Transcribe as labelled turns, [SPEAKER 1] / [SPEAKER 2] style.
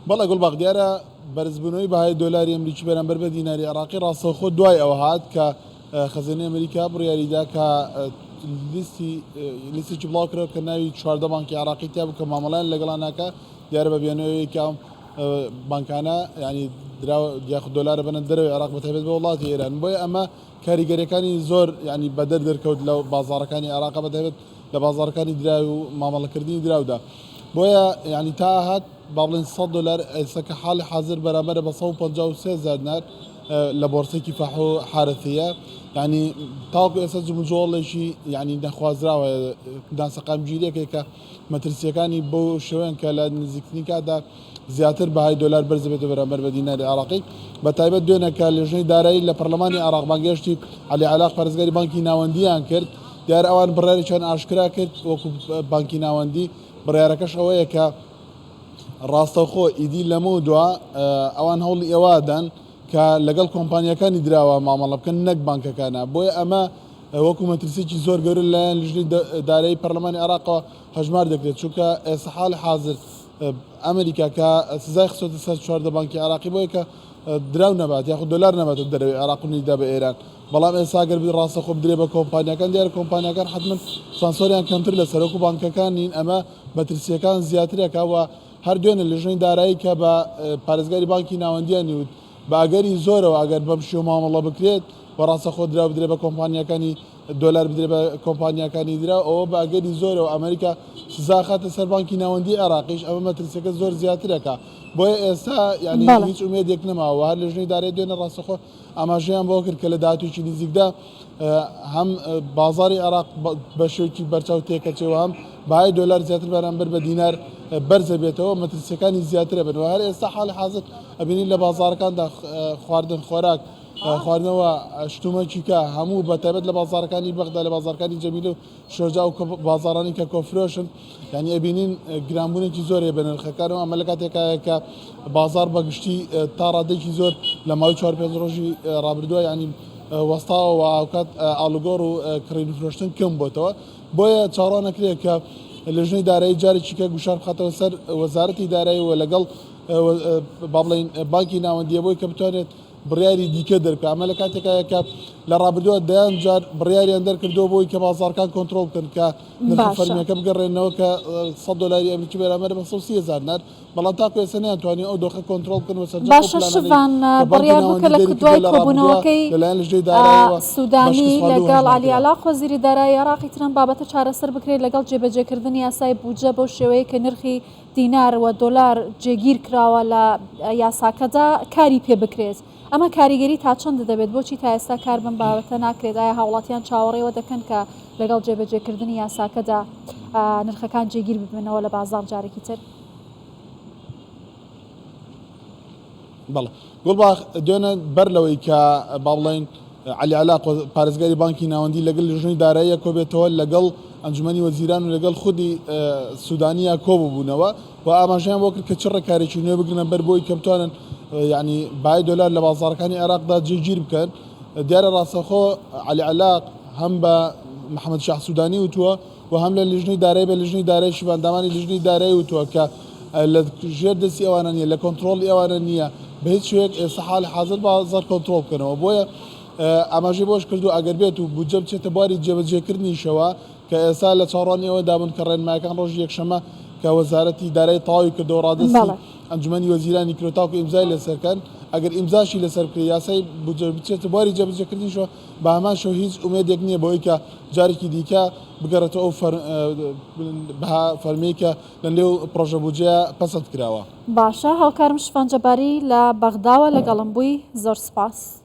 [SPEAKER 1] بەڵێ گوڵباخ، دیارە بەرزبوونەوەی بەهای دۆلاری ئەمریکی بەرامبەر بە دیناری عێراقی ڕاستەوخۆ دوای ئەوە هات کە خەزێنەی ئەمریکا بڕیاریدا کە لیستی لیستێکی بڵاو کرا کە ناوی 14 بانکی عێراقی تیا بوو کە مامەڵەیان لەگەڵا ناکا دیارە بە بیانووی کە ئەم بانکانە یعنی دراو یاخود دۆلارە بەنە دەرەوەی عێراق بە تایبەت بە وڵاتی ئێران بۆیە ئەمە کاریگەریەکانی زۆر یعنی بەدەر دەرکەوت لە بازاڕەکانی عێراق بە تایبەت لە بازاڕەکانی دراو و مامەڵەکردنی دراودا بۆیە یعنی تا هات با بڵێین 100 دۆلار ئێستا کە حاڵی حازر بەرامبەرە بە 153 هەزار دینار لە بۆرسەی کیفاح و حارثیە یعنی تاوەکو ئێستا جموجۆڵێکی یعنی نەخوازراوە ناسەقامگیریەکێک کە مەترسیەکانی بەو شێوەیەن کە لە نزیکترین کاتدا زیاتر بەهای دۆلار بەرز دەبێتەوە بەرامبەر بە دیناری عێراقی بە تایبەت دوێنێ کە لێژنەی دارایی لە پەرلەمانی عێراق بانگهێشتی عەلی عەلاق پارێزگاری بانکی ناوەندیان کرد دیارە ئەوان بڕیارێکیان ئاشکرا کرد وەکو بانکی ناوەندی بڕیارەکەش ئەوەیە کە ڕاستەوخۆ ئیدی لەمە دوا ئەوان هەوڵی ئەوە دەن کە لەگەڵ کۆمپانیەکانی دراوە مامەڵە بکەن نەک بانکەکانە بۆیە ئەمە وەکو مەترسیەکی زۆر گەورە لەلایەن لیژنەی دارایی پەرلەمانی عێراقەوە هەژمار دەکرێت چونکە ئێستا حاڵی حازر ئەمریکا کە سزای خستۆتە سەر 14 بانکی عێراقی بۆیە کە دراو نەبات یاخود دۆلار نەباتە دەرەوەی عێراق و نیدا بە ئێران بەڵام ئێستا گەر ڕاستەخۆ بدرێ بە کۆمپانیاکان دیارە کۆمپانیاکان حتمما سانسۆریان کەمتر لە سەرۆک و بانکەکان نین ئەمە مەترسیەکان زیاترەکە و هەر دوێنێ لیژنەی دارایی کە بە پارێزگاری بانکی ناوەندیان وت بە ئەگەری زۆرەوە ئەگەر بەم شێوە مامەڵە بکرێت و ڕاستەخۆ دراو بدرێت بە کۆمپانیاکانی دۆلار بدرێت بە کۆمپانیاکانی دراو ئەوە بە ئەگەری زۆرەوە ئەمریکا سزا خاتە سەر بانکی ناوەندی عێراقیش ئەمە مەترسیەکە زۆر زیاترەکە بۆیە ئێستا یعنی هیچ ئومێدێک نەماوە هەر لێژنەی دارایی دوێنێ ڕاستەخۆ ئاماژەیان بۆ کرد کە لە داهاتوویەکی نزیکدا هەم بازاری عێراق بە شێوەیەکی بەرچاو تێکەچێ و هەم بەهای دۆلار زیاتر بەرامبەر بە دینار بەرزە بێتەوە مەترسیەکانی زیاترە بن و هەر ئێستا حاڵی حازر ئەبینین لە بازارەکاندا خواردن خۆراک خواردنەوە شتومەکی کە هەموو بە تایبەت لە بازارەکانی بەغدا لە بازارەکانی جەمیلە و شۆجا و بازارانی کە کۆفرۆشن یعنی ئەبینین گرانبوونێکی زۆر هەیە بە نرخەکان و ئەمە لە کاتێکایە کە بازار بە گشتی تا ڕادەیەکی زۆر لە ماوەی چوار پێنج ڕۆژی ڕابردووە یعنی وەستاوە و هاوکات ئاڵوگۆڕ و کڕین و فرۆشتن کەم بۆتەوە بۆیە چاوەڕوان ئەکرێت کە لیژنەی دارایی جارێکی کە گوشار بخاتەوە سەر وەزارەتی دارایی و لەگەڵ با بڵێین بانکی ناوەندیە بۆی کە بتوانێت بڕیاری دیکە دەربکات ئەمە لە کاتێکایە کە لە ڕابردووە دەیان جار بڕیاریان دەرکردووە بۆی کە بازاڕەکان کۆنترۆڵ بکەن کە نرخە
[SPEAKER 2] باشە.
[SPEAKER 1] فەرمیەکە بگەڕێنەوە کە 100 دۆلاری ئەمریکی بەرامبەر بە 130 هەزار دینار بەڵام تاکو ئێستا نەیانتوانی ئەو دۆخە کۆنترۆڵ بکەن و سەرجەم ئەو
[SPEAKER 2] باشە
[SPEAKER 1] پلانانەی
[SPEAKER 2] شڤان
[SPEAKER 1] کە بانکی
[SPEAKER 2] بڕیار بوو کە
[SPEAKER 1] ناوەندی
[SPEAKER 2] لە
[SPEAKER 1] دەریکردووە
[SPEAKER 2] دوای
[SPEAKER 1] لە ڕابردووە
[SPEAKER 2] کۆبوونەوەکەی
[SPEAKER 1] لەلایەن لیژنەی دارایەوە بە
[SPEAKER 2] سودانی
[SPEAKER 1] شکست خواردوو
[SPEAKER 2] لەگەڵ
[SPEAKER 1] هەژمار
[SPEAKER 2] عەلی
[SPEAKER 1] کرا.
[SPEAKER 2] عەلاق وەزیری دارایی عێراقی ترەم بابەتە چارەسەر بکرێت لەگەڵ جێبەجێکردنی یاسای بودجە بەو شێوەیە کە نرخی دینار و دۆلار جێگیر کراوە لە یاساکەدا کاری پێ بکرێت ئەمە کاریگەری تا چەند دەبێت بۆچی تا ئێستا کار بەم بابەتە ناکرێت ئایا هاوڵاتیان چاوەڕێوە دەکەن کە لەگەڵ جێبەجێکردنی یاساکەدا نرخەکان جێگیر ببنەوە لە بازاڕ جارێکی تر؟
[SPEAKER 1] بەڵێ گوڵباخ دوێنێ بەر لەوەی کە با بڵێین عەلی عەلاق پارێزگاری بانکی ناوەندی لەگەڵ لیژنەی داراییە کۆبێتەوە لەگەڵ ئەنجومەنی وەزیران و لەگەڵ خودی سودانیە کۆببوونەوە و ئاماژەیان بۆ کرد کە چ ڕێکارێکی نوێ بگرنە بەر بۆی کە بتوانن یعنی بای دۆلار لە بازاڕەکانی عێراقدا جێگیر بکەن دیارە ڕاستەخۆ عەلی عەلاق هەم بە محەممەد شاه سودانی وتووە و هەم لە لیژنەی دارایی بە لیژنەی دارایشی بە ئەندامانی لیژنەی دارایی وتووە کە لە ژێر دەستی ئەوانە نییە لە کۆنترۆڵی ئەوانە نییە بە هیچ شێوەیەک ئێستا حاڵی حازر بازاڕ کۆنترۆڵ بکەنەوە بۆیە ئاماژەی بەوەش کردووە ئەگەر بێت و بودجە بچێتە بواری جێبەجێکردنیشەوە کە ئێستا لە چاوەڕوانی ئەوەدا بوون کە ڕێنمایەکان ڕۆژی یەکشەممە کە وەزارەتی دارایی تەواوی کردەوە ڕادەستی ئەنجومەنی وەزیرانی کرد تاکو ئیمزای لەسەر کەن ئەگەر ئیمزاشی لەسەر بکرێت یاسای بودجە بچێتە بواری جێبەجێکردنیشەوە بە هەمان شێوە هیچ ئومێدێک نییە بەوەی کە جارێکی دیکە بگەڕێتەوە ئەو بەها فەرمیەی کە لە نێو پڕۆژە بودجەیە پەسەند کراوە.
[SPEAKER 2] باشە هاوکارم شڤان جەباری لە بەغداوە لەگەڵم بووی زۆر سوپاس.